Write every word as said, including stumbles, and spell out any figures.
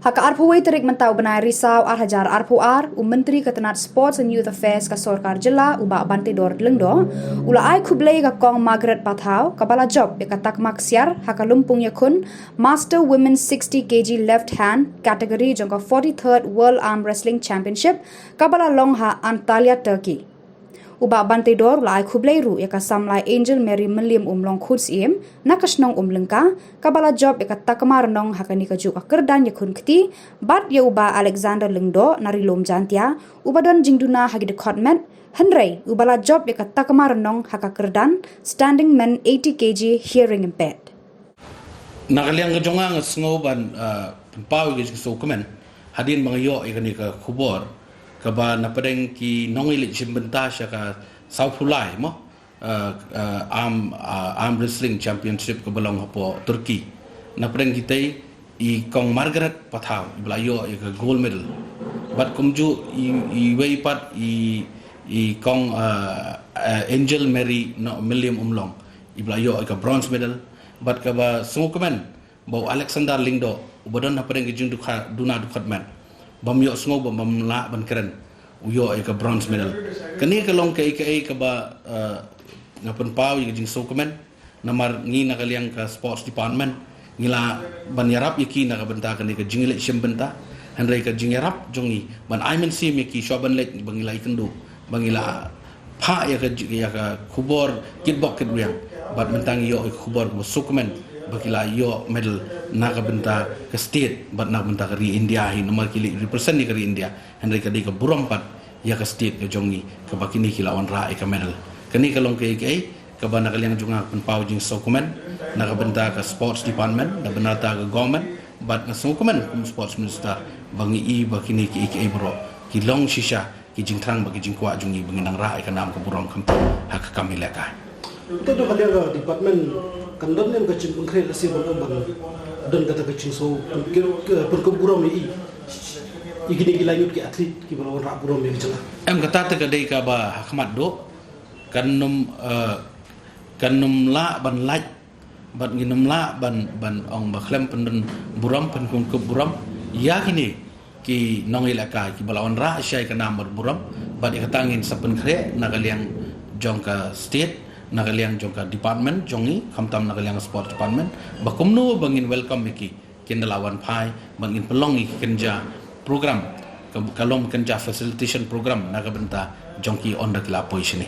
Ha ka arphew wei tarik mynta u bnai Risaw ar hajar arphew ar, u Myntri ka tnat Sports and Youth Affairs ka Sorkar Jylla, u Bah Bantedor Lyngdoh, u la ai khublei ka Kong Margaret Pathaw, kaba la jop ïa ka takma ksiar ha ka lympung ïakhun Master Women's sixty K G Left Hand category jong ka forty-third World Arm Wrestling Championship, kaba la long ha Antalya, Turkey. U Bah Bantedor u la ai khublei ruh ïa ka samla Angel Mary Mylliem Umlong Khun Syiem na ka shnong Umlyngka, kaba la jop ïa ka takma rnong ha kane ka juh ka kyrdan ïakhun kti, bad ïa u Bah Alexander Lyngdoh na Ri Lum Jaintia, uba don jingduna ha ki dkhot met, hynrei uba la jop ïa ka takma rnong ha ka kyrdan Standing Men eighty K G Hearing Impaired. Na ka liang ka jong nga, nga sngew ban, ah, pynpaw ïa ka jingsngewkmen hadien ba nga ïoh ïa kane ka khubor, kaba na pdeng ki nongïaleit shim bynta sha ka sawphew lai mo, ah, ah, arm, ah, arm wrestling championship kaba long hapoh Turkey. Na pdeng kitei i Kong Margaret Pathaw iba la ïoh ïa ka gold medal. Bad kumjuh i, iwei pat i, i Kong, ah, ah, Angel Mary Mylliem Umlong iba la ïoh ïa ka bronze medal. Bad kaba sngewkmen ba u Alexander Lyngdoh, uba don ha pdeng ka jingduna dkhot met, bym ïohsngew ba, bym lah ban kren, u ïoh ïa ka bronze medal. Kane ka long kaei kaei kaba, eh, nga pynpaw ïa ka jingsngewkmen. Namar ngi na ka liang ka sports department ngi lah ban ïarap ïa ki na ka bynta kane ka jingïaleit shim bynta. Hynrei ka jingïarap jong ngi ban ai mynsiem ïa ki shuwa ban leit ba ngi lah ïakynduh, ba ngi lah phah ïa ka, ïa ka khubor kitbok kitrwiang. Bad mynta ngi ïoh ïa ka khubor kaba sngewkmen ba ki la ïoh medal na ka bynta ka state bad na ka bynta ka ri India hi, namar ki la represent ïa ka ri India. Hynrei ka dei ka burom pat ïa ka state ka jong ngi kaba kine ki la wanrah ïa ka medal. Kane ka long kaei kaei kaba na ka liang jong nga pynpaw jingsngewkmen na ka bynta ka sports department, na bynta ka government, bad nga sngewkmen kum sports minister ba ngi i ba kine kiei kiei baroh ki long shisha ki jingthrang bad ki jingkwah jong ngi ba ngin nang rah ïa ka nam ka burom khamtam ha ka kam ïalehkai. To, to ka liang ka department kan don ne em ka jingpynkhreh lehse ban ong ban don kata ka jingsngew pyn-, pynkup burom ïa i, ïa kine ki lai ngut ki athlete kiba la wanrah burom ïa ka jylla? Em, kata te ka dei kaba ha khmat duh. Kan nym, eh, kan nym lah ban lait bad ngin nym lah ban, ban ong ba khlem pyndon burom, pynkup burom ïa kine ki nongïalehkai kiba la wanrah shisha ïa ka nam bad burom. Bad ïa kata ngin sa pynkhreh na ka liang jong ka state, na ka liang jong ka department jong ngi, khamtam na ka liang sports department, ba kumno ba ngin welcome ïa ki, kin da la wan phai, ba ngin pynlong ïa ki kynja program, ka, ka long kynja facilitation program na ka bynta jong ki ynda ki la poi shane.